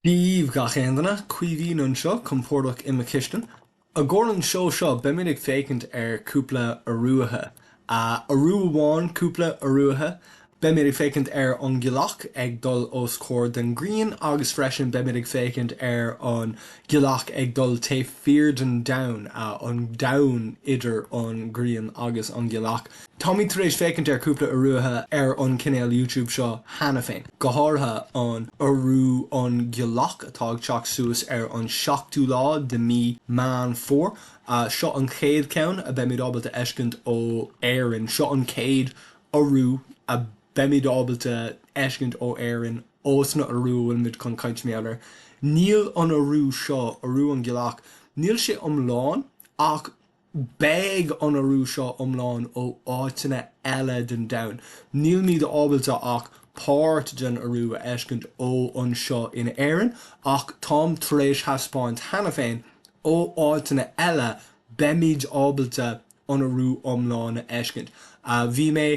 Dia daoibh gach aon duine, Caoimhín anseo, compordach i mo chistin. I gcomhair an seó seo beimid ag féachaint ar cúpla urúithe. Urú amháin, cúpla urúithe. Beimid ag féachaint ar an ghealach ag dul os comhair den ghrian agus freisin beimid ag féachaint ar an ghealach ag dul taobh thiar den domhan, an domhan idir an ghrian agus an ghealach. Táimid tar éis féachaint ar cúpla urúithe ar an chinéal YouTube seo cheana féin, go háirithe an urú an ghealach atá ag teacht suas ar an seachtú lá de mí Meán Fómhair. Seo an chéad cheann a beimid ábalta fheiscint ó Éirinn. Seo an chéad urú a beimid ábalta fheiscint ó Éirinn ós na urú a bhfuilimid chun caint mar gheall air. Níl an urú seo, urú an ghealach, níl sé iomlán ach Beidh an urú seo iomlán ó áiteanna eile den domhan. Nílimid ábalta ach páirt den urú a fheiscint ó anseo in Éirinn, ach táim tar éis thaispeáint cheana féin, ó áiteanna eile beimid ábalta an urú iomlán a fheiscint. Bhí mé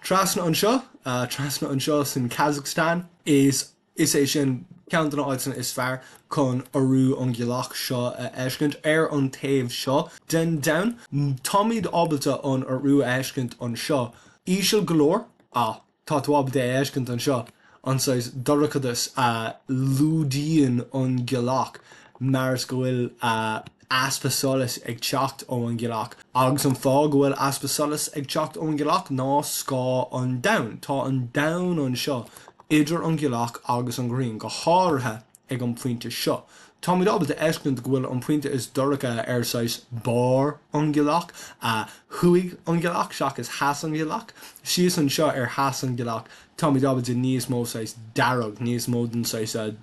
trasna anseo, trasna anseo san Kazakhstan, is Is é sin ceann de na áiteanna is fearr chun urú an ghealach seo a fheiscint. Ar an taobh seo den domhan, táimid ábalta an urú a fheiscint anseo. Íseal go leor, ach tá tú ábalta é a fheiscint anseo, an saghas dorchadas a chlúdaíonn an ghealach mar is go bhfuil easpa solais ag teacht ó an ghealach. Agus an fáth go bhfuil easpa solais ag teacht ón ghealach ná scáth an domhain. Tá an domhan anseo idir an ghealach agus an ghrian, go háirithe ag an bpointe seo. Táimid ábalta fheiscint go bhfuil an pointe is dorcha ar saghas barr an ghealach, thuaidh an ghealach seachas theas an ghealach. Síos anseo ar theas an ghealach, táimid ábalta níos mó saghas dearg, níos mó den saghas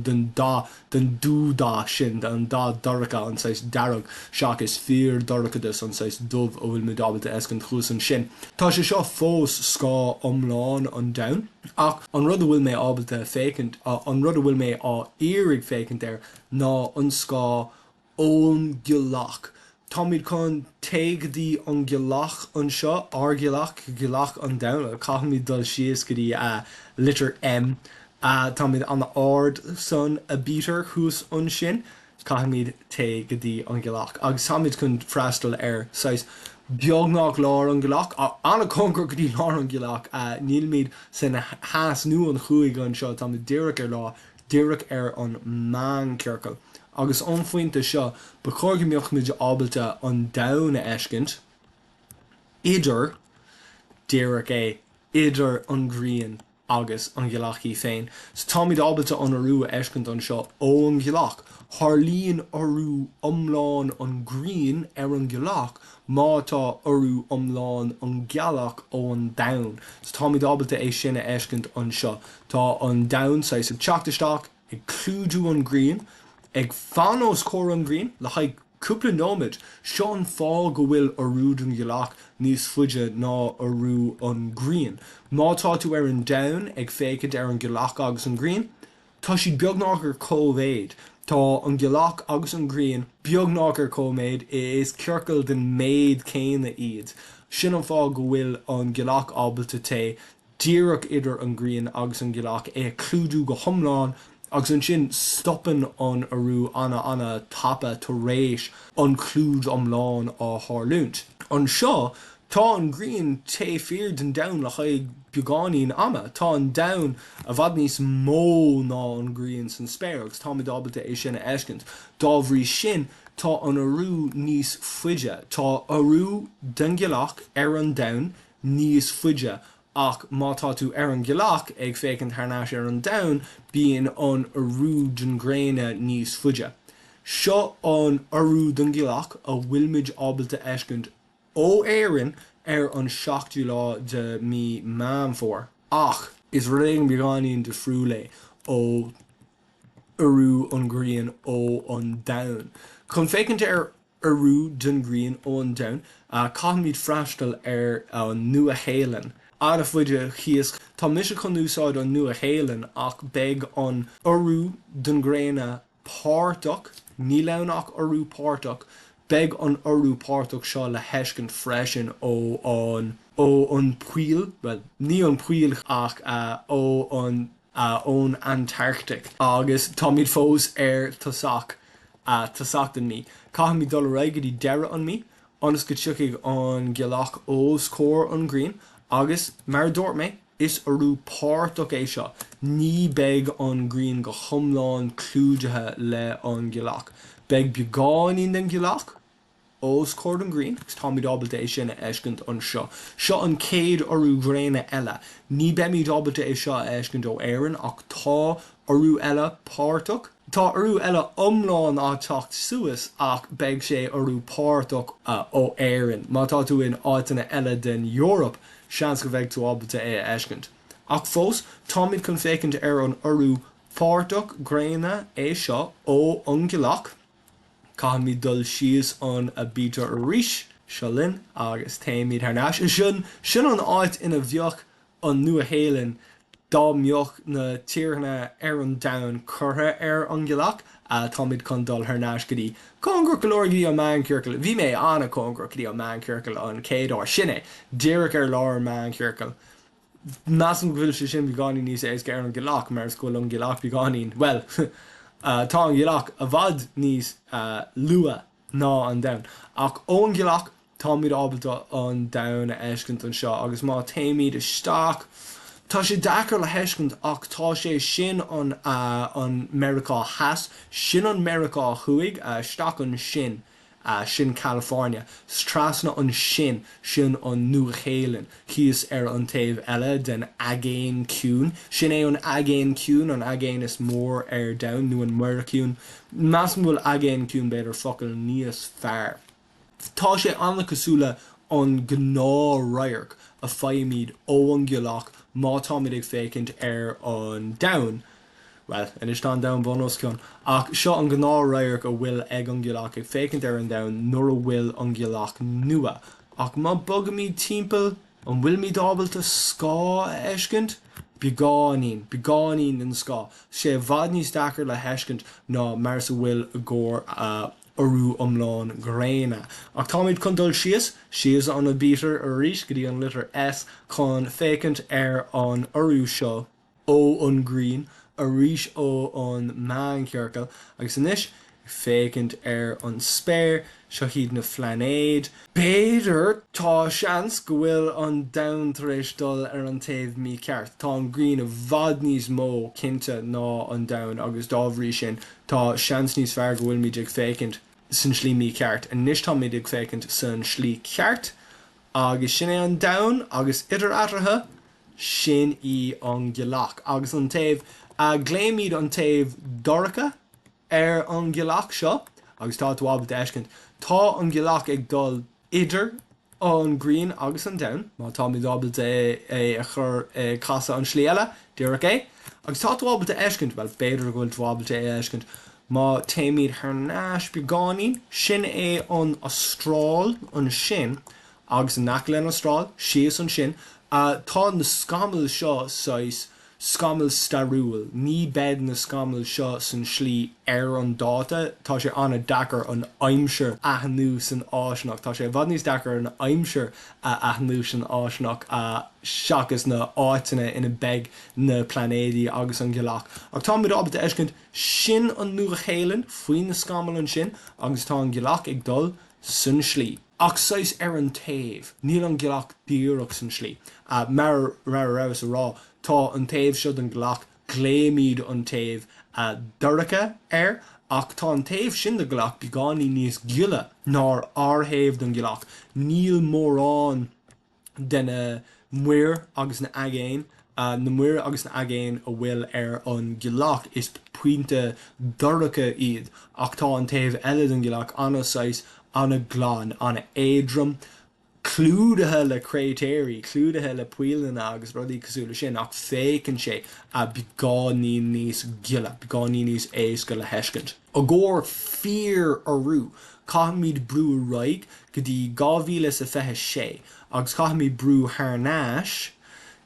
den dath, den dúdhath sin, den dath dorcha, an saghas dearg, seachas fíordhorchadas, an saghas dubh a bhfuilimid ábalta fheiscint thuas ansin. Tá sé seo fós scáth iomlán an domhain, ach an rud a bhfuil mé ábalta féachaint, an rud a bhfuil mé á iarraidh féachaint air ná an scáth ón ghealach. Táimid chun téigh go dtí an ghealach anseo, ár ghealach, gealach an domhain. Caithfimid dul síos go dtí litir M. Táimid an-ard san aibítir thuas ansin. Caithfimid téigh go dtí an ghealach. Agus táimid chun freastal ar saghas beagnach lár an ghealach, an-chóngarach go dtí lár an ghealach. Nílimid san theas nó an thuaidh anseo, táimid díreach ar lár. díreach ar an meánchiorcal, agus ón phointe seo ba chóir go mbeadh muid ábalta an domhan a fheiscint idir, díreach é, idir an ghrian agus an ghealach í féin. So táimid ábalta an urú a fheiscint anseo ón ghealach. Tharlaíonn urú iomlán an ghrian ar an ghealach má tá urú iomlán an ghealach ón domhan. So táimid ábalta é sin a fheiscint anseo. Tá an domhan saghas ag teacht isteach, ag clúdú an ghrian, ag fan os comhair an ghrian le haghaidh cúpla nóiméad. Seo an fáth go bhfuil urú den ghealach níos faide ná urú an ghrian. Má tá tú ar an domhan ag féachaint ar an ghealach agus an ghrian, tá siad beagnach ar cóimhéid. Tá an ghealach agus an ghrian beagnach ar cóimhéid, is ciorcal den méid céanna iad. Sin an fáth go bhfuil an ghealach ábalta téigh díreach idir an ghrian agus an ghealach, é a chlúdú go hiomlán, agus ansin stopann an urú ana-ana tapa tar éis an clúd iomlán á tharlúint. Anseo, tá an ghrian taobh thiar den domhan le haghaidh beagáinín ama. Tá an domhan i bhfad níos mó ná an ghrian san spéir, agus táimid ábalta é sin a fheiscint. Dá bhrí sin, tá an urú níos faide. Tá urú den ghealach ar an domhan níos faide ach má tá tú ar an ghealach ag féachaint thar n-ais ar an domhan bíonn an urú den ghréine níos faide. Seo an urú den ghealach a bhfuilimid ábalta fheiscint ó Éirinn ar an seachtú lá de mí Meán Fómhair ach is rud éigin beagáinín difriúil é ó urú an ghrian ó an domhan. Chun féachaint ar urú den ghrian ón domhan, caithfimid freastal ar an Nua-Shéalainn. An-fhaide thíos. Tá mise chun úsáid an Nua-Shéalainn ach beidh an urú den ghréine páirteach, níl ann ach urú páirteach, beidh an urú páirteach seo le heiscint freisin ó an ó an poll, bhuel, ní an poll ach ó an. Ón Antarctic agus táimid fós ar tosach tosach den mí. Caithfimid dul ar aghaidh go dtí deireadh an mí ionas go tiocfaidh an ghealach os comhair an ghrian agus mar a dúirt mé is urú páirteach é seo, ní beidh an ghrian go hiomlán clúdaithe le an ghealach. Beidh beagáinín den ghealach os comhair don ghrian agus táimid ábalta é sin a fheiscint anseo. Seo an chéad urú gréine eile. Ní beimid ábalta é seo a fheiscint ó Éirinn ach tá urú eile páirteach. Tá urú eile iomlán á teacht suas ach beidh sé urú páirteach ó Éirinn. Má tá tú in áiteanna eile den Eoraip, seans go bheidh tú ábalta é a fheiscint. Ach fós, táimid chun féachaint ar an urú páirteach gréine é seo ó an ghealach. Caithfimid dul síos an aibítir arís. Seo linn agus téimid thar n-ais. Sin, sin an áit ina bheadh an Nua-Shéalainn dá mbeadh na tíortha ar an domhan curtha ar an ghealach. Táimid chun dul thar n-ais go dtí, cóngarach go leor go dtí an meánchiorcal. Bhí mé an-chóngarach go dtí an meánchiorcal an chéad uair. Sin é, díreach ar lár an meánchiorcail. Measaim go bhfuil sé sin beagáinín níos éasca ar an ghealach mar is go bhfuil an ghealach beagáinín, bhuel, tá an ghealach i bhfad níos luath ná an domhan. Ach ón ghealach táimid ábalta an domhan a fheiscint anseo agus má téimid isteach, tá sé deacair le heiscint ach tá sé sin an an Meiriceá Theas, sin an Meiriceá Thuaidh, isteach ansin. Sin California. 's trasna ansin, sin an Nua-Shéalainn, thíos ar an taobh eile den Aigéan Ciúin. Sin é an Aigéan Ciúin, an aigéan is mór ar domhan, nó an Muir Chiúin. Measaim go bhfuil Aigéan Ciúin b'fhéidir focal níos fearr. Tá sé an-cosúil le an gnáth-radharc a faighimid ó an ghealach má táimid ag féachaint ar an domhan. Bhuel, anois tá an domhan bun os cionn, ach seo an gnáth-radharc a bhfuil ag an ghealach ag féachaint ar an domhan nuair a bhfuil an ghealach nua. Ach má bogaimid timpeall, an bhfuilimid ábalta scáth a fheiscint? Beagáinín, beagáinín den scáth. Sé i bhfad níos deacair le heiscint ná mar is a bhfuil i gcomhair urú iomlán gréine. Ach táimid chun dul síos, síos an aibítir arís go dtí an litir S chun féachaint ar an urú seo. ó an ghrian, arís ó an meánchiorcal, agus anois ag féachaint ar an spéir, seo iad na pláinéid. B'fhéidir, tá seans go bhfuil an domhan tar éis dul ar an taobh mícheart. Tá an ghrian i bhfad níos mó cinnte ná an domhan agus dá bhrí sin tá seans níos fearr go bhfuilimid ag féachaint san slí mícheart. Anois táimid ag féachaint san slí ceart agus sin é an domhan agus idir eatarthu Sin í an ghealach. Agus an taobh, glaoimid an taobh dorcha ar an ghealach seo, agus tá tú ábalta a fheiscint, tá an ghealach ag dul idir an ghrian agus an domhan, má táimid ábalta é a chur ag casadh an slí eile, díreach é, agus tá tú ábalta a fheiscint, bhuel, b'fhéidir go bhfuil tú ábalta é a fheiscint, má téimid thar n-ais beagáinín, sin é an Astráil ansin, Agus in aice leis an Astráil, síos ansin, tá na scamaill seo saghas scamaill stairiúil. Ní beidh na scamaill seo san slí ar an dáta. Tá sé an-deacair an aimsir a aithniú san fháistineach. Tá sé i bhfad níos deacair an aimsir a aithniú san fháistineach seachas na áiteanna ina beidh na plainéidí agus an ghealach. Ach táimid ábalta a fheiscint, sin an Nua-Shéalainn faoi na scamaill ansin agus tá an ghealach ag dul san slí. Ach saghas ar an taobh. Níl an ghealach díreach san slí. Mar a rabhas a rá, tá an taobh seo den ghealach, glaoimid an taobh dorcha air, ach tá an taobh sin den ghealach beagáinín níos gile ná ár thaobh den ghealach. Níl mórán de na muir agus na aigéin, na muir agus na aigéin a bhfuil ar an ghealach, is pointe dorcha iad, ach tá an taobh eile den ghealach an-saghas, an-ghlan, an-éadrom, clúdaithe le créatéirí, clúdaithe le poilleanna agus rudaí cosúil le sin, ach féachann sé beagáinín níos gile, beagáinín níos éasca le heiscint. I gcomhair fíor-urú, caithfimid brú ar aghaidh go dtí 2026 agus caithfimid brú thar n-ais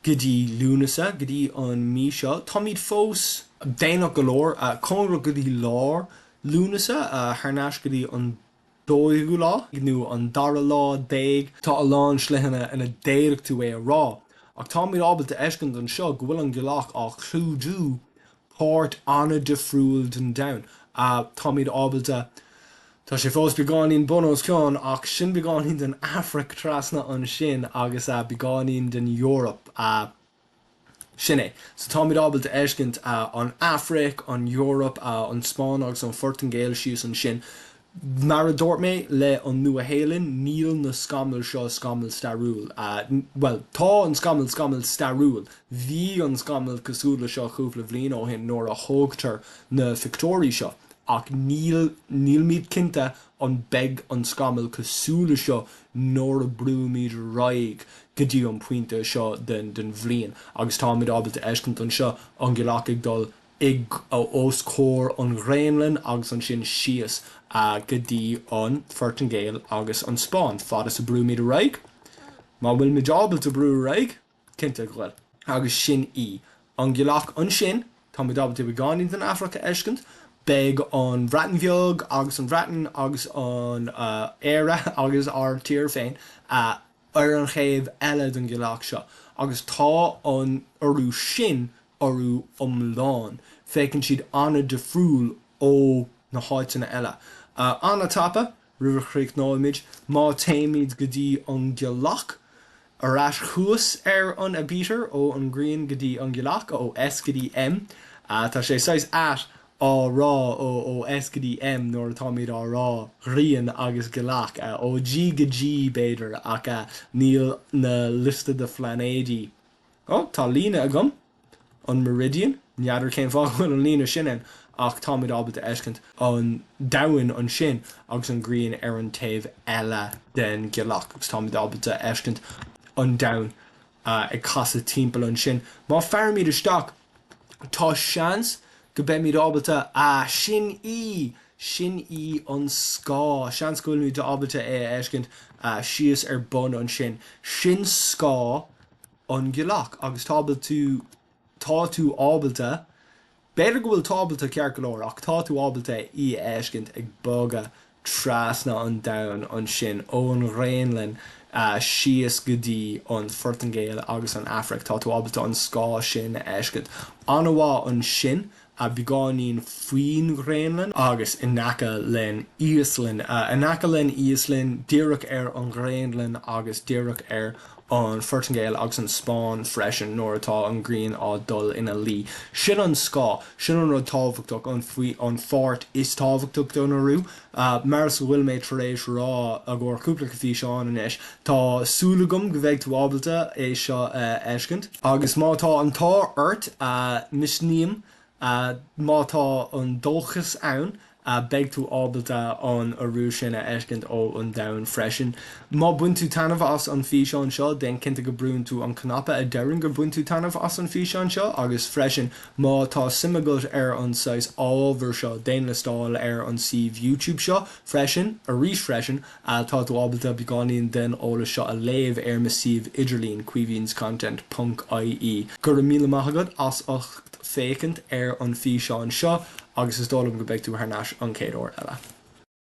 go dtí Lúnasa, go dtí an mí seo. Táimid fós déanach go leor, cóngarach go dtí lár Lúnasa, thar n-ais go dtí an dóú lá nó an dara lá déag. Tá a lán sliteanna ina d'fhéadfadh tú é a rá. Ach táimid ábalta a fheiscint anseo go bhfuil an ghealach á chlúdú páirt an-difriúil den domhan. Táimid ábalta, tá sé fós beagáinín bun os cionn ach sin beagáinín den Afraic trasna ansin agus beagáinín den Eoraip. Sin é. So táimid ábalta a fheiscint an Afraic, an Eoraip, an Spáinn agus an Phortaingéil síos ansin. Mar a dúirt mé le an Nua-Shéalainn, níl na scamaill seo scamaill stairiúil. Bhuel, tá an scamall scamall stairiúil. Bhí an scamall cosúil le seo cúpla bhliain ó shin nuair a thógtar na phictiúirí seo ach níl, nílimid cinnte an beidh an scamall cosúil le seo nuair a brúimid ar aghaidh go dtí an pointe seo den den bhliain agus táimid ábalta a fheiscint anseo an ghealach ag dul ag os comhair an Ghraonlainn agus ansin síos go dtí an Phortaingéil agus an Spáinn fad is a brúimid ar aghaidh. Má bhfuilimid ábalta brú ar aghaidh, cinnte go bhfuil. Agus sin í an ghealach ansin, táimid ábalta beagáinín den Afraic a fheiscint, beidh an Bhreatain Bheag agus an Bhreatain agus an Éire agus ár tír féin ar an thaobh eile den ghealach seo agus tá an urú sin urú iomlán. Féachann siad an-difriúil ó na háiteanna eile. An-tapa, roimh a chríochnóimid, má téimid go dtí an ghealach, ar ais thuas ar an aibítir, ó an ghrian go dtí an ghealach, ó S go dtí M. Tá sé saghas ait á rá ó S go dtí M nuair atáimid á rá ghrian agus gealach, ó G go G b'fhéidir, ach níl na liosta de phláinéidí. Ó, tá líne agam, an meridian, n'fheadar cén fáth go bhfuil an líne sin ann, ach táimid ábalta a fheiscint an domhan ansin agus an ghrian ar an taobh eile den ghealach agus táimid ábalta a fheiscint an domhan ag casadh timpeall ansin. Má fairimid isteach, tá seans go mbeimid ábalta, ah, sin í! Sin í an scáth. Seans go bhfuilimid ábalta é a fheiscint síos ar bun ansin. Sin scáth an ghealach agus tá tú, tá tú ábalta, b'fhéidir go bhfuil tábalta ceart go leor ach tá tú ábalta í a fheiscint ag bogadh trasna an domhain ansin, ón Ghraonlainn síos go dtí an Phortaingéil agus an Afraic, tá tú ábalta an scáth sin a fheiscint. An-mhaith ansin. beagáinín faoin Ghraonlainn agus in aice len Íoslainn, in aice len Íoslainn, díreach ar an Ghraonlainn agus díreach ar an Phortaingéil agus an Spáinn freisin nuair atá an ghrian á dul ina luí. Sin an scáth, sin an rud tábhachtach, an faoi, an pháirt is tábhachtach don urú. Mar is a bhfuil mé tar éis rá i gcomhair cúpla físeán anois, tá súil agam go bheidh tú ábalta é seo a fheiscint. Agus má tá an t-ádh ort, misním, má tá an dóchas ann, beidh tú ábalta an urú sin a fheiscint ó an domhan freisin. Má bhain tú taitneamh as an físeán seo, déan cinnte go brúnn tú an cnaipe a deireann gur bhain tú taitneamh as an físeán seo agus freisin má tá suim agat ar an saghas ábhar seo, déan liostáil ar an suíomh YouTube seo freisin. Arís freisin, tá tú ábalta beagáinín den eolas seo a léamh ar mo suíomh idirlín, caoimhinscontent ponc ie. Go raibh míle maith agat as ucht féachaint ar an físeán seo agus is dóigh liom go beidh tú thar n-ais an chéad uair eile.